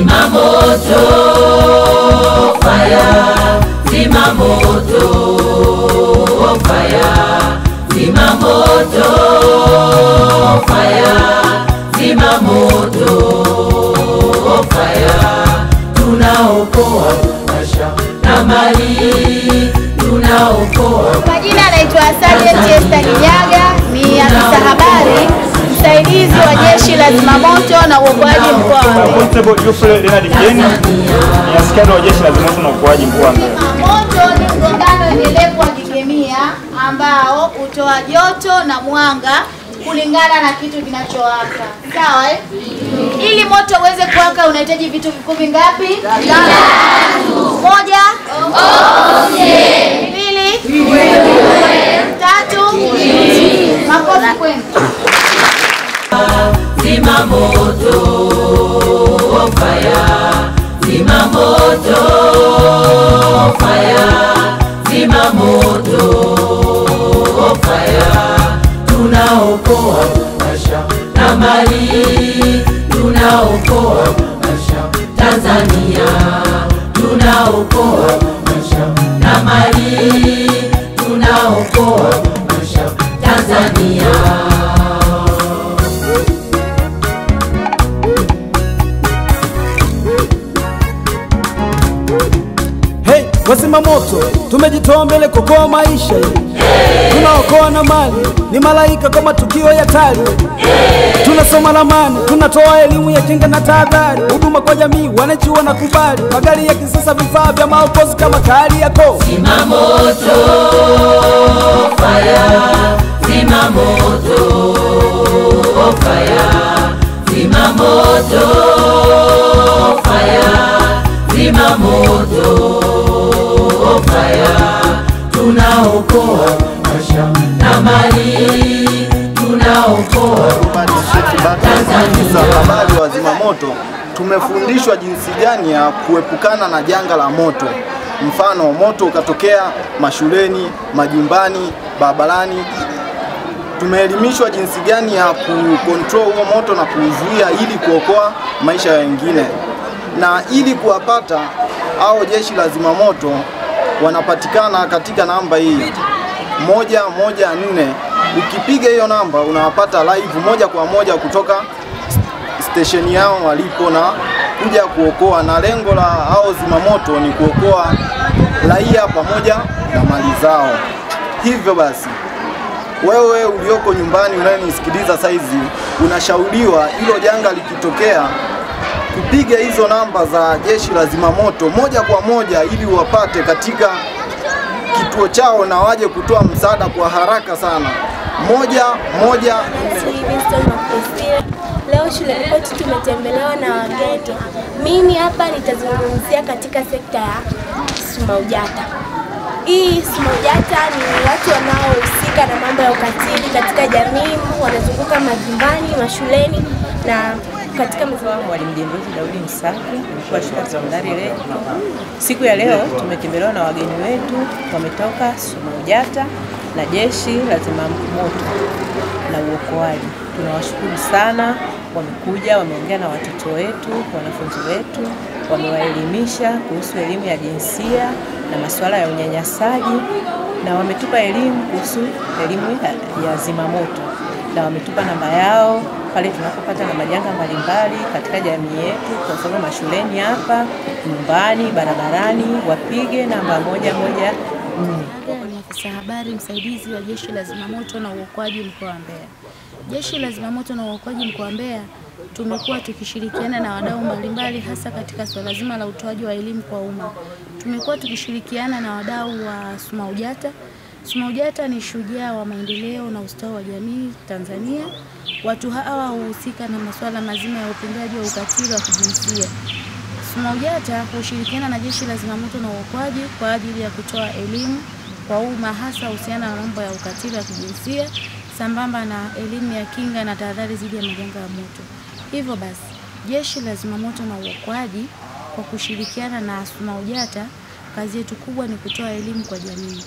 Zima moto fire, zima moto fire, zima moto fire, zima moto fire. Tunaokoa maisha na mali, tunaokoa. Kwa jina naitwa Sergeant Esther Kinyaga, ni afisa habari msaidizi wa Jeshi la Zimamoto na Uokoaji mkoa wa Mbeya. Constable Geoffrey Leonard Mjeni ni askari wa Jeshi la Zimamoto na Uokoaji mkoa wa Mbeya. Moto ni mgongano endelevu wa kikemia ambao hutoa joto na mwanga kulingana na kitu kinachowaka. Sawa eh? Ili moto uweze kuwaka unahitaji vitu vikuu vingapi? Vitatu. Moja, oxygen. Pili, tatu, makofi kwenu. Zima moto fire, zima moto fire, zima moto fire. Tunaokoa maisha na mali, tunaokoa maisha Tanzania, tunaokoa maisha na mali, tunaokoa maisha Tanzania. Hey, wazima moto tumejitoa mbele kuokoa maisha. Tunaokoa na mali, ni malaika kwa matukio ya hatari. Tunasoma ramani, tunatoa elimu ya kinga na tahadhari. Huduma kwa jamii, wananchi wanakubali. Magari ya kisasa, vifaa vya maokozi kama kari yako. Zima moto fire, zima moto fire, zima moto fire, zima moto fire. Tunaokoa maisha na mali, tunaokoa Tanzania. Habari wa zimamoto, tumefundishwa jinsi gani ya kuepukana na janga la moto. Mfano, moto ukatokea mashuleni, majumbani, barabarani. Tumeelimishwa jinsi gani ya kucontrol huo moto na kuuzuia ili kuokoa maisha ya wengine. Na ili kuwapata au jeshi la zimamoto wanapatikana katika namba hii 114. Ukipiga hiyo namba unawapata live moja kwa moja kutoka station yao walipo na kuja kuokoa. Na lengo la hao zimamoto ni kuokoa raia pamoja na mali zao. Hivyo basi, wewe ulioko nyumbani unayenisikiliza saizi, unashauriwa hilo janga likitokea kupiga hizo namba za jeshi la zimamoto moja kwa moja ili wapate katika kituo chao na waje kutoa msaada kwa haraka sana. 114. Leo shuleni kwetu tumetembelewa na wageni. Mimi hapa nitazungumzia katika sekta ya SMAUJATA. Hii SMAUJATA ni watu wanaohusika na mambo ya ukatili katika jamii, wanazunguka majumbani, mashuleni na katika mazingira. Mwalimu Jembuzi Daudi Msaki, mkuu wa shule ya sekondari Leko. Siku ya leo tumetembelewa na wageni wetu, wametoka SMAUJATA na Jeshi la Zimamoto na Uokoaji. Tunawashukuru sana, wamekuja, wameongea na watoto wetu, wanafunzi wetu, wamewaelimisha kuhusu elimu ya jinsia na masuala ya unyanyasaji, na wametupa elimu kuhusu elimu ya zimamoto, na wametupa namba yao pale tunapopata na majanga mbalimbali katika jamii yetu, kwa mfano mashuleni hapa, nyumbani, barabarani, wapige namba 114. Ni afisa habari msaidizi wa Jeshi la Zimamoto na Uokoaji mkoa wa Mbeya. Jeshi la Zimamoto na Uokoaji mkoa wa Mbeya tumekuwa tukishirikiana na wadau mbalimbali hasa katika swala zima la utoaji wa elimu kwa umma. Tumekuwa tukishirikiana na wadau wa SMAUJATA. SMAUJATA ni shujaa wa maendeleo na ustawi wa jamii Tanzania. Watu hawa huhusika na masuala mazima ya upingaji wa ukatili wa kijinsia. SMAUJATA hushirikiana na Jeshi la Zimamoto na Uokoaji kwa ajili ya kutoa elimu kwa umma hasa husiana na mambo ya ukatili wa kijinsia sambamba na elimu ya kinga na tahadhari dhidi ya majanga ya moto. Hivyo basi, Jeshi la Zimamoto na Uokoaji kwa kushirikiana na SMAUJATA, kazi yetu kubwa ni kutoa elimu kwa jamii.